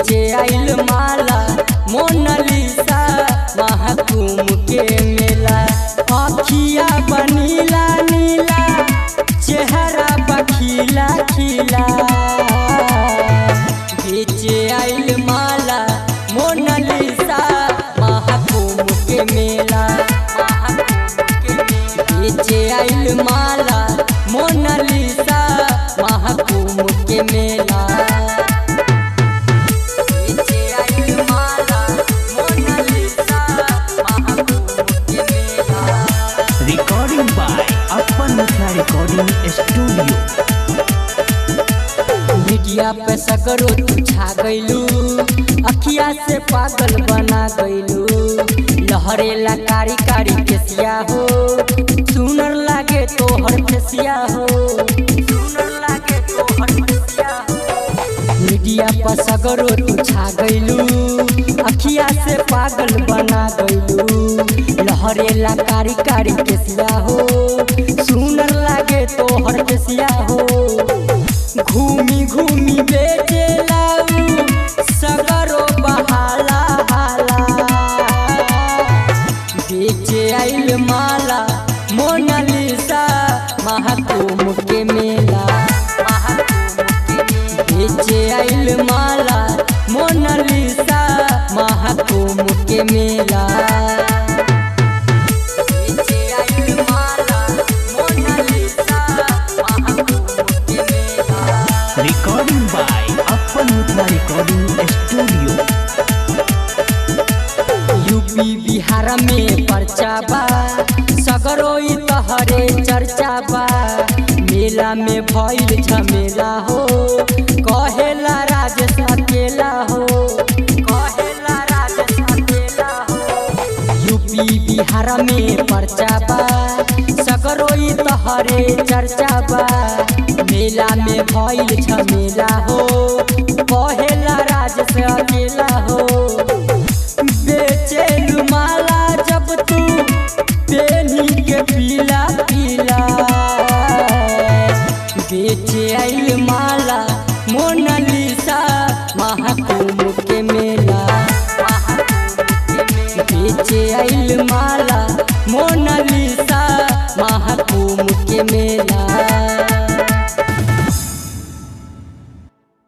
बेचे आइल माला मोनालिसा महाकुंभ के मेला। अखिया बनीला नीला चेहरा बखीला खिला, बेचे आइल माला मोनालिसा महाकुंभ के मेला। बेचे आइल माला मोनालिसा महाकुंभ के मेला। बेचे आइल माला मोनालिसा महाकुंभ के मेला। Recording by Appan Mithila recording studio. Media पे सगरो तू छा गइलू, अखिया से पागल बना गइलू। लहरेला कारी कारी केसिया हो, सुनर लागे तोहर फेसिया हो, सुनर लागे तोहर फेसिया हो। मीडिया पर सगरो तू छा गइलू, अखिया से पागल बना गइलू। लहरेला कारी कारी केसिया हो, सुनर लागे तोहर फेसिया हो। घूमी घूमी बेचे लाऊ सगरो बहाला हाला, बेचे आइल माला मोनालिसा महाकुंभ के मेला। बेचे आइल माला मोनालिसा महाकुंभ के मेला। बेचे आइल माला मोनालिसा महाकुंभ के मेला। Recording by Appan Mithila recording studio. UP Bihar में पर्चा बा, सगरोई तहरे चर्चा बा। मेला में भइल झमेला हो, कहेला राजेश अकेला हो, कहेला राजेश अकेला हो। यूपी बिहार में पर्चा बा, सगरोई तहरे चर्चा बा। मेला में भइल झमेला हो,